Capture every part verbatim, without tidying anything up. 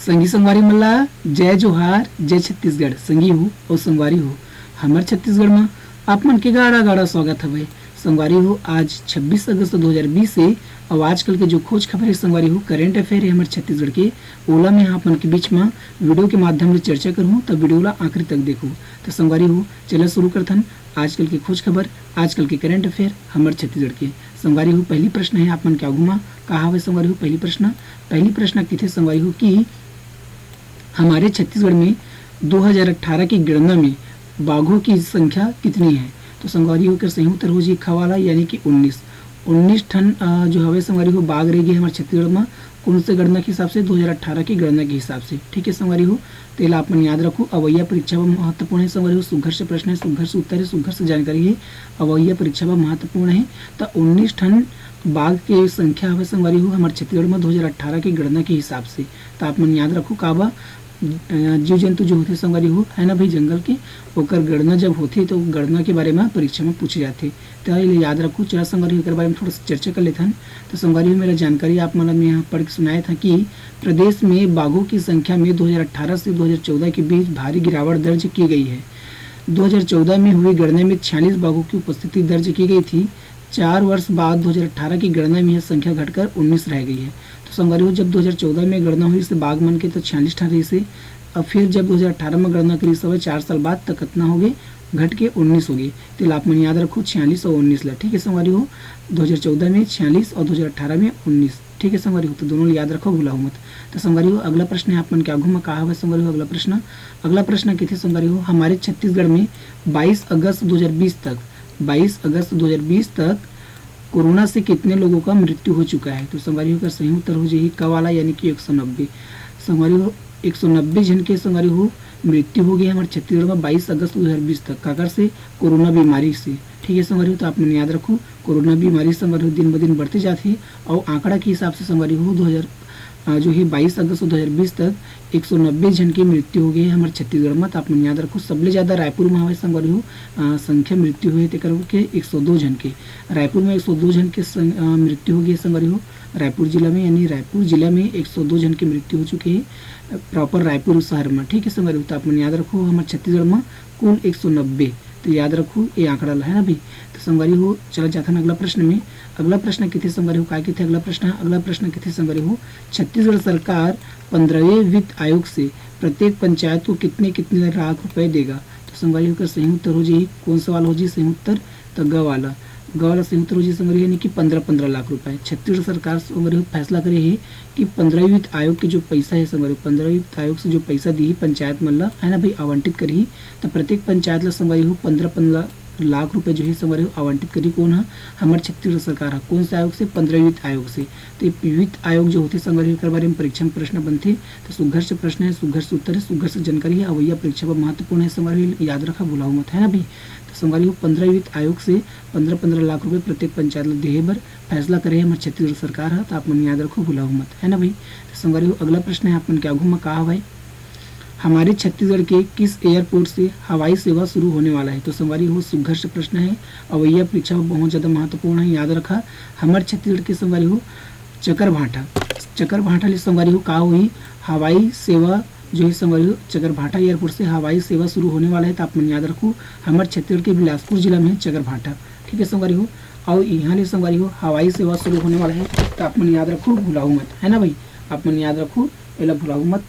संगी संगवारी मन ला जय जोहार, जय छत्तीसगढ़। संगी हो अउ संगवारी हो, हमर छत्तीसगढ़ म आप मन के गाड़ा गाड़ा स्वागत हवय। संगवारी हो, आज छब्बीस अगस्त दो हज़ार बीस हे अउ आजकल के जो खोज खबर हे संगवारी हो, करंट अफेयर हे हमर छत्तीसगढ़ के, ओला मैं आप मन के बीच म वीडियो के माध्यम ले चर्चा करहूँ, त वीडियो ला आखिरी तक देखहू। त संगवारी हो, चला शुरू करथन आजकल के खोज खबर, आजकल के करंट अफेयर हमर छत्तीसगढ़ के। संगवारी हो, पहली प्रश्न हे आप मन के आगू म, का हवय संगवारी हो पहली प्रश्न? पहली प्रश्न किथे संगवारी हो कि हमारे छत्तीसगढ़ में दो हज़ार अठारह की गणना में बाघों की संख्या कितनी है? तो संगवारी हो, एकर सही उत्तर हो जी ख वाला, यानी कि उन्नीस। उन्नीस ठन, अ, जो हवे संगवारी हो, बाघ रह गे हमर छत्तीसगढ़ म, कौन से गणना के हिसाब से? दो हज़ार अठारह की गणना के हिसाब से। ठीक है संगवारी हो, तेला आप मन याद रखू। अवैया परीक्षा बर महत्वपूर्ण है संगवारी हो, सुघर से प्रश्न है, सुघर से उत्तर है, सुघर से जानकारी है, अवैया परीक्षा बर महत्वपूर्ण है। त उन्नीस ठन बाघ के संख्या हवे संगवारी हो हमर छत्तीसगढ़ म दो हज़ार अठारह के गणना के हिसाब से। त आप मन याद रखू, का बा, अ, जीव जंतु जो होथे संगवारी हो, है ना भाई, जंगल के, ओकर गणना जब होथे तो गणना के बारे म परीक्षा म पूछे जाथे। त एला याद रखू। चला संगवारी हो, एकर बारे म थोड़ा सा चर्चा कर लेथन। त संगवारी हो, मेरा जानकारी आप मन ल मैं यहाँ पढ़ के सुनाए था कि प्रदेश में बाघों की संख्या में दो हज़ार अठारह से दो हज़ार चौदह के बीच भारी गिरावट दर्ज की गई है। दो हज़ार चौदह में हुई गणना में छियालीस बाघों की उपस्थिति दर्ज की गई थी। चार वर्ष बाद दो हज़ार अठारह की गणना में यह संख्या घटकर उन्नीस रह गई है। तो संगवारी हो, जब दो हज़ार चौदह में गणना हुई से बाघ मन के, तो छियालीस ठन रहिस हे। अब फिर जब दो हज़ार अठारह में गणना करिस हवय, चार साल बाद, त कतना हो गे? घट के उन्नीस हो गे। तेला आप मन याद रखो, छियालीस और उन्नीस ला। ठीक है संगवारी हो, दो हज़ार चौदह में छियालीस और दो हज़ार अठारह में उन्नीस। ठीक है संगवारी हो, तो दोनों ला याद रखो, भुलाहू मत। तो संगवारी हो, अगला प्रश्न है आप मन के आगू में, का हवे संगवारी हो अगला प्रश्न? अगला प्रश्न किथे संगवारी हो, हमारे छत्तीसगढ़ में बाईस अगस्त दो हज़ार बीस तक, बाईस अगस्त दो हज़ार बीस तक कोरोना से कितने लोगों का मृत्यु हो चुका है? तो संगवारी हो, एकर सही उत्तर हो जाही क वाला, यानी कि एक सौ नब्बे। संगवारी हो, एक सौ नब्बे झन के संगवारी हो मृत्यु हो गई हमारे छत्तीसगढ़ में बाईस अगस्त दो हज़ार बीस तक। काकर से? कोरोना बीमारी से। ठीक है संगवारी हो, तो आप मन याद रखो, कोरोना बीमारी संगवारी हो दिन ब दिन बढ़ते जात हे। और आंकड़ा के हिसाब से संगवारी हो दो हज़ार, अ, जो है बाईस अगस्त दो हज़ार बीस तक एक सौ नब्बे झन के मृत्यु हो गई है हमारे छत्तीसगढ़ में। तो आप मन याद रखो, सबले ज़्यादा रायपुर में हवे संगवारी हो, अ, संख्या मृत्यु हुए तेकर के एक सौ दो झन के। रायपुर में एक सौ दो झन के सं-, अ, मृत्यु हो गई है संगवारी हो। रायपुर जिला में, यानी रायपुर जिला में एक सौ दो झन के मृत्यु हो चुके हैं, अ, proper रायपुर शहर में। ठीक है संगवारी हो, तो आप मन याद रखो, हमारे छत्तीसगढ़ में कुल एक सौ नब्बे। तो याद रखो ये आंकड़ा ला, है ना भाई। तो संगवारी हो, चला जाथन अगला प्रश्न में। अगला प्रश्न किथे संगवारी हो, का किथे अगला प्रश्न? अगला प्रश्न किथे संगवारी हो, छत्तीसगढ़ सरकार पंद्रहवें वित्त आयोग से प्रत्येक पंचायत को कितने कितने लाख रुपए देगा? तो संगवारी हो, एकर सही उत्तर हो जाही, कौन सवाल हो जी सही उत्तर? तो ग वाला, ग वाला सही उत्तर हो जी संगवारी हो, यानी कि पंद्रह पंद्रह लाख रुपए। छत्तीसगढ़ सरकार संगवारी हो फैसला करे हे कि पंद्रहवें वित्त आयोग के जो पैसा है संगवारी हो, पंद्रहवें वित्त आयोग से जो पैसा दी पंचायत मन ला, है ना भाई, आवंटित करही, तो प्रत्येक पंचायत ला संगवारी हो पंद्रह पंद्रह लाख रुपए जो है संगवारी हो आवंटित करी। कौन ह? हमर छत्तीसगढ़ सरकार ह। कौन से आयोग से? पंद्रहवें वित्त आयोग से। तो ये वित्त आयोग जो होथे संगवारी हो, एकर बारे में परीक्षा में प्रश्न बनथे। तो सुघर से प्रश्न है, सुघर से उत्तर है, सुघर से जानकारी है, अवैया परीक्षा बर महत्वपूर्ण है संगवारी हो, याद रखा, भुलाहू मत, है ना भाई। तो संगवारी हो, पंद्रहवें वित्त आयोग से पंद्रह पंद्रह लाख रुपए प्रत्येक पंचायत ला देहे बर फैसला करे हे हमर छत्तीसगढ़ सरकार ह। तो आप मन याद रखो, भुलाहू मत, है ना भाई। तो संगवारी हो, अगला प्रश्न है आप मन के आगू में, का हवय? हमारे छत्तीसगढ़ के किस एयरपोर्ट से हवाई सेवा शुरू होने वाला है? तो संगवारी हो, सुघर से प्रश्न है, अवैया परीक्षा में बहुत ज़्यादा महत्वपूर्ण है, याद रखा। हमर छत्तीसगढ़ के संगवारी हो, चकरभाठा, चकरभाठा ले संगवारी हो का होही, हवाई सेवा जो है संगवारी हो, चकरभाठा एयरपोर्ट से हवाई सेवा शुरू होने वाला है। तो आप मन याद रखो, हमर छत्तीसगढ़ के बिलासपुर जिला में है चकरभाठा। ठीक है संगवारी हो, और यहाँ ले संगवारी हो हवाई सेवा शुरू होने वाला है। तो आप मन याद रखो, भुलाहू मत, है ना भाई, आप मन याद रखो, एला भुलाहू मत।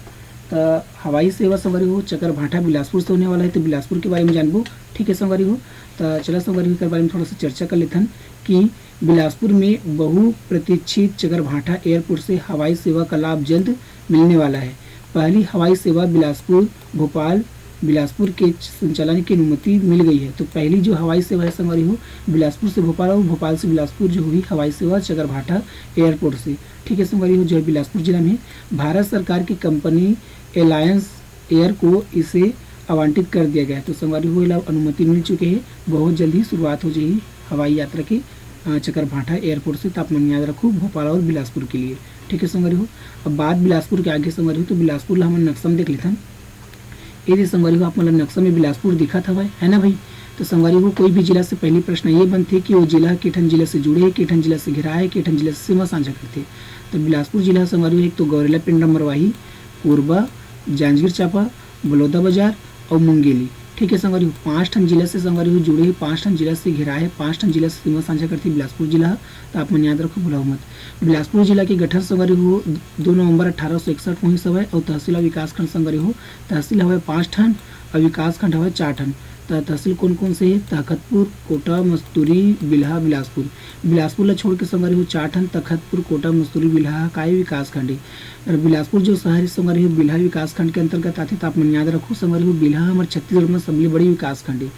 त हवाई सेवा संगवारी हो चकरभाठा बिलासपुर से होने वाला है, तो बिलासपुर के बारे में जानबो। ठीक है संगवारी हो, त चला संगवारी हो, एकर बारे में थोड़ा सा चर्चा कर लेथन कि बिलासपुर में बहुप्रतीक्षित चकरभाठा एयरपोर्ट से हवाई सेवा का लाभ जल्द मिलने वाला है। पहली हवाई सेवा बिलासपुर भोपाल, बिलासपुर के संचालन की अनुमति मिल गई है। तो पहली जो हवाई सेवा है संगवारी हो बिलासपुर से भोपाल और भोपाल से बिलासपुर जो हुई हवाई सेवा चकरभाठा एयरपोर्ट से, ठीक है संगवारी हो, जो है बिलासपुर जिला में है। भारत सरकार की कंपनी एलायंस एयर को इसे आवंटित कर दिया गया है। तो संगवारी हो, एला अनुमति मिल चुके है, बहुत जल्द ही शुरुआत हो जाही हवाई यात्रा की, अ, चकरभाठा एयरपोर्ट से। तो आप मन याद रखो, भोपाल और बिलासपुर के लिए। ठीक है संगवारी हो, अब बात बिलासपुर के आगे संगवारी हो, तो बिलासपुर ला हमन नक्शा में देख लेथन। ये दे संगवारी हो, आप मन ला नक्शा में बिलासपुर दिखत हवय, है ना भाई? तो संगवारी हो, कोई भी जिला से पहली प्रश्न ये बनथे कि वो जिला के ठन जिला से जुड़े हे, के ठन जिला से घिरा हे, के ठन जिला से सीमा साझा करथे। तो बिलासपुर जिला संगवारी हो, एक तो गौरेला पेंड्रा मरवाही, कोरबा, जांजगीर चांपा, बलौदाबाजार अउ मुंगेली। ठीक है संगवारी हो, पाँच ठन जिला से संगवारी हो जुड़े हे, पाँच ठन जिला से घेराए हे, पाँच ठन जिला से सीमा साझा करथे बिलासपुर जिला ह। त आप मन याद रखो, भुलाओ मत। बिलासपुर जिला के गठन संगवारी हो दो नवंबर अठारह सौ इकसठ म होइस हवय अउ तहसील अउ विकासखंड संगवारी हो, तहसील हवय पाँच ठन अउ विकासखंड हवय चार ठन। त तहसील कोन कोन से हे? तखतपुर, कोटा, मस्तूरी, बिल्हा, बिलासपुर। बिलासपुर ला छोड़ के संगवारी हो चार ठन तखतपुर, कोटा, मस्तूरी, बिल्हा ह काय विकासखंड हे। अउ बिलासपुर जो शहर हे संगवारी हो, बिल्हा विकासखंड के अंतर्गत आथे, त आप मन याद रखो संगवारी हो, बिल्हा हमर छत्तीसगढ़ म सबले बड़े विकासखंड हे।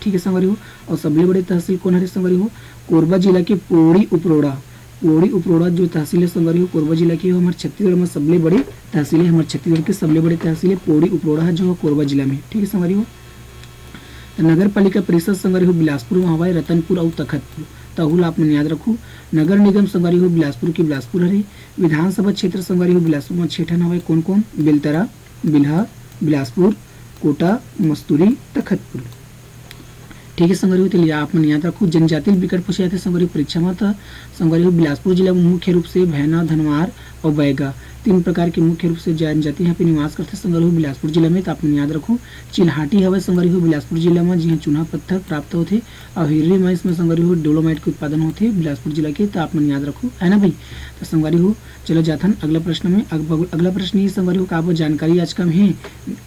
ठीक है संगवारी हो, अउ सबले बड़े तहसील कोन हरे संगवारी हो? कोरबा जिला के पोड़ी उपरोड़ा। पोड़ी उपरोड़ा जो तहसील हे संगवारी हो, कोरबा जिला के, हमर छत्तीसगढ़ म सबले बड़े तहसील हे, हमर छत्तीसगढ़ के सबले बड़े तहसील हे पोड़ी उपरोड़ा ह, जो कोरबा जिला में। ठीक है संगवारी हो, त नगर पालिका परिषद संगवारी हो बिलासपुर म हवय, रतनपुर अउ तखतपुर। त ओहू ला आप मन याद रखू। नगर निगम संगवारी हो बिलासपुर के बिलासपुर हरे। विधानसभा क्षेत्र संगवारी हो बिलासपुर म छह ठन हवय। कोन कोन? बेलतरा, बिल्हा, बिलासपुर, कोटा, मस्तूरी, तखतपुर। ठीक है संगवारी हो, त एला आप मन याद रखू। जनजाति ले बिकट पूछे जाथे संगवारी हो परीक्षा म, त संगवारी हो बिलासपुर जिला म मुख्य रूप से भैना, धनवार अउ बैगा, तीन प्रकार के मुख्य रूप से जनजाति यहाँ पे निवास करथे संगवारी हो बिलासपुर जिला में, त आप मन याद रखू। चिल्हाटी हवय संगवारी हो बिलासपुर जिला म, जिहाँ चूना पत्थर प्राप्त होथे, अउ हिर्री माइंस म संगवारी हो डोलोमाइट के उत्पादन होथे बिलासपुर जिला के, त आप मन याद रखू, है ना भाई। त संगवारी हो, चलो जाथन अगला प्रश्न में। अग-, अगला प्रश्न ये संगवारी हो, काबर जानकारी आज कम हे,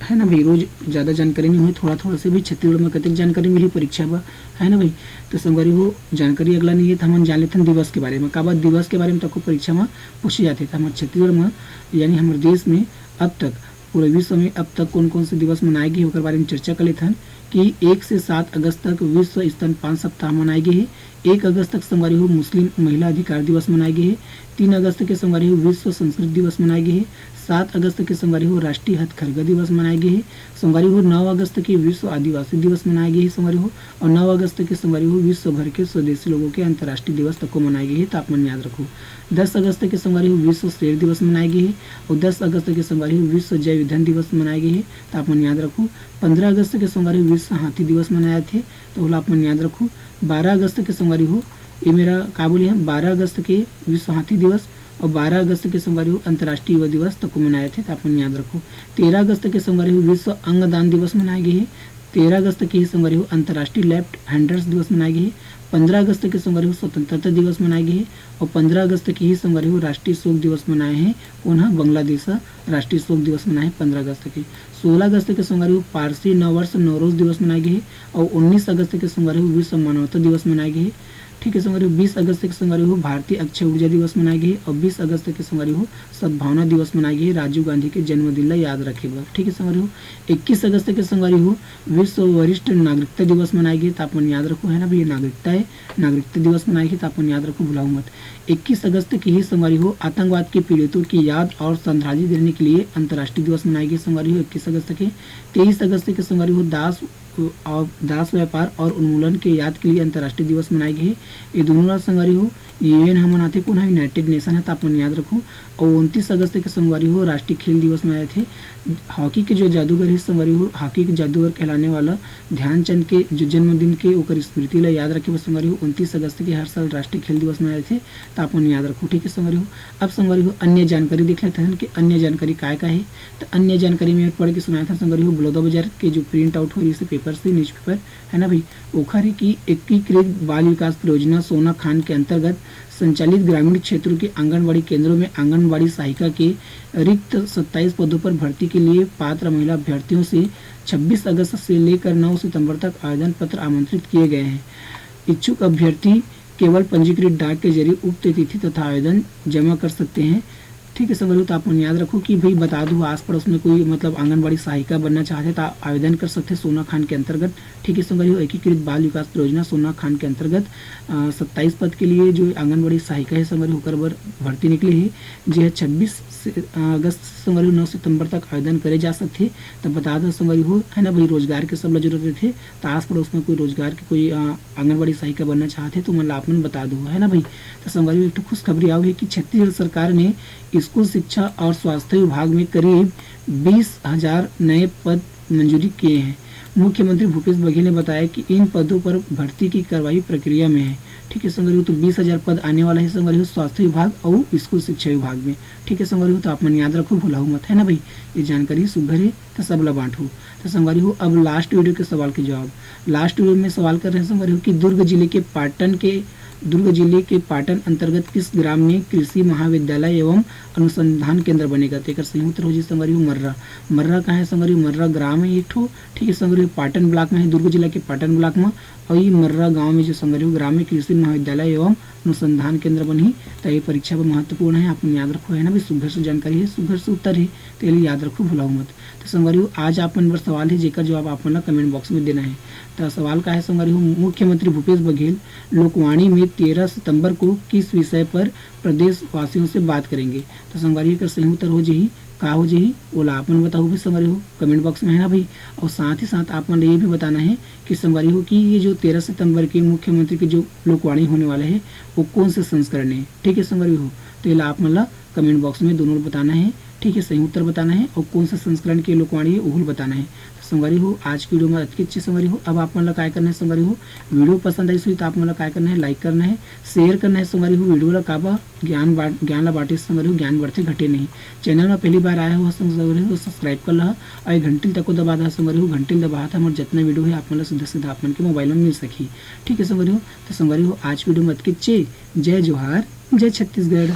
है ना भाई, रोज ज्यादा जानकारी नहीं होय, थोड़ा थोड़ा से भी छत्तीसगढ़ में कतेक जानकारी मिली परीक्षा बर, है ना भाई। तो संगवारी हो, जानकारी अगला नहीं है, तो हमन जान लेथन दिवस के बारे में। काबर दिवस के बारे में तको परीक्षा में पूछे जाथे, तो हमर छत्तीसगढ़ में, यानी हमर देश में अब तक, पूरे विश्व में अब तक कौन कौन से दिवस मनाए गए, ओकर बारे में चर्चा कर लेथन कि एक से सात अगस्त तक विश्व स्तनपान सप्ताह मनाए गए हे। एक अगस्त तक संगवारी हो मुस्लिम महिला अधिकार दिवस मनाए गए हे। तीन अगस्त के संगवारी हो विश्व संस्कृत दिवस मनाए गए हे। सात अगस्त के संगवारी हो राष्ट्रीय हथकरघा दिवस मनाए गए हे। संगवारी हो नौ अगस्त के विश्व आदिवासी दिवस मनाए गए हे संगवारी हो, अउ नौ अगस्त के संगवारी हो विश्व भर के स्वदेशी लोगों के अंतर्राष्ट्रीय दिवस तको मनाए गए हे, त आप मन याद रखू। दस अगस्त के संगवारी हो विश्व शेर दिवस मनाए गए हे, अउ दस अगस्त के संगवारी हो विश्व जैव ईंधन दिवस मनाए गए हे, त आप मन याद रखू। पंद्रह अगस्त के संगवारी हो विश्व हाथी दिवस मनाए जाथे, त ओला आप मन याद रखू। बारह अगस्त के संगवारी हो, ये मेरा का बोले हैं, बारह अगस्त के विश्व हाथी दिवस अउ बारह अगस्त के संगवारी हो अंतर्राष्ट्रीय युवा दिवस तको मनाए जाथे, त आप मन याद रखू। तेरह अगस्त के संगवारी हो विश्व अंगदान दिवस मनाए गए हे। तेरह अगस्त के ही संगवारी हो अंतर्राष्ट्रीय लेफ्ट हैंडर्स दिवस मनाए गए हे। पंद्रह अगस्त के संगवारी हो स्वतंत्रता दिवस मनाए गए हे, अउ पंद्रह अगस्त के ही संगवारी हो राष्ट्रीय शोक दिवस मनाए हे। कोन ह? बांग्लादेश ह राष्ट्रीय शोक दिवस मनाए हे पंद्रह अगस्त के। सोलह अगस्त के संगवारी हो पारसी नववर्ष नवरोज दिवस मनाए गए हे, अउ उन्नीस अगस्त के संगवारी हो विश्व मानवता दिवस मनाए गए हे। ठीक है संगवारी हो, बीस अगस्त के संगवारी हो भारतीय अक्षय ऊर्जा दिवस मनाए गए हे, अउ बीस अगस्त के संगवारी हो सद्भावना दिवस मनाए गए हे, राजीव गांधी के जन्मदिन ला याद रखे बर। ठीक है संगवारी हो, इक्कीस अगस्त के संगवारी हो विश्व वरिष्ठ नागरिकता दिवस मनाए गए हे, त आप मन याद रखो, है ना भैया, नागरिकता है, नागरिकता दिवस मनाए गए हे, त आप मन याद रखो, भुलाओ मत। इक्कीस अगस्त के ही संगवारी हो आतंकवाद के पीड़ितों की याद और श्रद्धांजलि देने के लिए अंतर्राष्ट्रीय दिवस मनाए गए हे संगवारी हो इक्कीस अगस्त के। तेईस अगस्त के संगवारी हो दास और दास व्यापार और उन्मूलन के याद के लिए अंतर्राष्ट्रीय दिवस मनाए गए हे। ये दोनों ला संगवारी हो यूएन ह मनाथे, कोन ह? यूनाइटेड नेशन ह, त आप मन याद रखो। और उनतीस अगस्त के संगवारी हो राष्ट्रीय खेल दिवस मनाए जाथे। हॉकी के जो जादूगर हे संगवारी हो, हॉकी के जादूगर कहलाने वाला ध्यानचंद के जो जन्मदिन के ओकर स्मृति ला याद रखे बर संगवारी हो उनतीस अगस्त के हर साल राष्ट्रीय खेल दिवस मनाए जाथे, त आप मन याद रखो। ठीक है संगवारी हो, अब संगवारी हो अन्य जानकारी देख लेथन कि अन्य जानकारी काय काय हे। त अन्य जानकारी में पढ़ के सुनाए थन संगवारी हो, बलौदाबाजार के जो प्रिंट आउट हो रही से पेपर से, न्यूज़पेपर, है ना भाई, ओखर हे कि एकीकृत बाल विकास परियोजना सोना खान के अंतर्गत संचालित ग्रामीण क्षेत्रों के आंगनबाड़ी केंद्रों में आंगनबाड़ी सहायिका के रिक्त सत्ताईस पदों पर भर्ती के लिए पात्र महिला अभ्यर्थियों से छब्बीस अगस्त से लेकर नौ सितंबर तक आवेदन पत्र आमंत्रित किए गए हैं। इच्छुक अभ्यर्थी केवल पंजीकृत डाक के जरिए उक्त तिथि तथा आवेदन जमा कर सकते हैं। ठीक है संगवारी हो, त आप मन याद रखो कि भाई बता दो, आस पड़ोस में कोई मतलब आंगनबाड़ी सहायिका बनना चाहथे त आवेदन कर सकथे सोना खान के अंतर्गत। ठीक है संगवारी हो, एकीकृत बाल विकास परियोजना सोना खान के अंतर्गत अ, सत्ताईस पद के लिए जो आंगनबाड़ी सहायिका है संगवारी हो ओकर बर भर्ती निकले हे, जे ह छब्बीस से, अ, अगस्त से संगवारी हो नौ सितंबर तक आवेदन करे जा सकथे। त बता दो संगवारी हो, है ना भाई, रोजगार के सब ला जरूरत रहिथे, त आस पड़ोस में कोई रोजगार के कोई, अ, आंगनबाड़ी सहायिका बनना चाहथे त ओमन ला आप मन बता दो, है ना भाई। त संगवारी हो, एक ठो खुशखबरी आऊ हे कि छत्तीसगढ़ सरकार ने स्कूल शिक्षा और स्वास्थ्य विभाग में करीब बीस हजार नए पद मंजूरी किए हैं। मुख्यमंत्री भूपेश बघेल ने बताया कि इन पदों पर भर्ती की कार्रवाई प्रक्रिया में है। ठीक है संगवारी हो, तो बीस हजार पद आने वाला है संगवारी हो, स्वास्थ्य विभाग और स्कूल शिक्षा विभाग में। ठीक है संगवारी हो, तो आप मन याद रखो, भुलाओ मत, है ना भाई। ये जानकारी सुघर है, तो सबला बांटू। तो संगवारी हो, अब लास्ट वीडियो के सवाल के जवाब। लास्ट वीडियो में सवाल कर रहे हैं संगवारी हो कि दुर्ग जिले के पाटन के दुर्ग जिले के पाटन अंतर्गत किस ग्राम में कृषि महाविद्यालय एवं अनुसंधान केंद्र बनेगा? तो एकर सही उत्तर हो जी संगवारी हो मर्रा। मर्रा कहाँ है संगवारी हो? मर्रा ग्राम है एक ठो, ठीक है संगवारी हो, पाटन ब्लॉक में है, दुर्ग जिला के पाटन ब्लॉक में। और ये मर्रा गांव में जो संगवारी हो ग्राम में कृषि महाविद्यालय एवं अनुसंधान केंद्र बनही। तो ये परीक्षा पर महत्वपूर्ण है, आप मन याद रखो, है ना भाई, सुघर से जानकारी है, सुघर से उत्तर है, तो ये याद रखो, भुलाओ मत। तो संगवारी हो, आज आप मन बर सवाल है जेकर जवाब आप मन ला कमेंट बॉक्स में देना है। तो सवाल का है संगवारी हो, मुख्यमंत्री भूपेश बघेल लोकवाणी में तेरह सितंबर को किस विषय पर प्रदेशवासियों से बात करेंगे? तो संगवारी हो, एकर सही उत्तर हो जही, का हो जही, ओला आप मन बताओ भी संगवारी हो कमेंट बॉक्स में, है ना भाई। और साथ ही साथ आप मन ला ये भी बताना है कि संगवारी हो कि ये जो तेरह सितंबर के मुख्यमंत्री की जो लोकवाणी होने वाला है, वो कौन से संस्करण है, ठीक है संगवारी हो। तो ये ला आप मन ला कमेंट बॉक्स में दोनों बताना है, ठीक है, सही उत्तर बताना है और कौन सा संस्करण के लोकवाणी है, ओहू ल बताना है। तो संगवारी हो, आज की वीडियो में अतके च संगवारी हो। अब आप मन ला काय करना है संगवारी हो, वीडियो पसंद आइस होही तो आप मन ला काय करना है, लाइक करना है, शेयर करना है संगवारी हो वीडियो ला। काबर ज्ञान बांट, ज्ञान ला बांटे संगवारी हो, ज्ञान बढ़थे घटे नहीं। चैनल में पहली बार आए हो संगवारी हो, सब्सक्राइब कर लहा और ये घंटी ल तको दबा दहा संगवारी हो, घंटी ल दबाहा त हमर जितना वीडियो है आप मन ला सीधा सीधा आप मन के मोबाइल में मिल सकही। ठीक है संगवारी हो, तो संगवारी हो, आज की वीडियो में अतके च। जय जोहार, जय छत्तीसगढ़।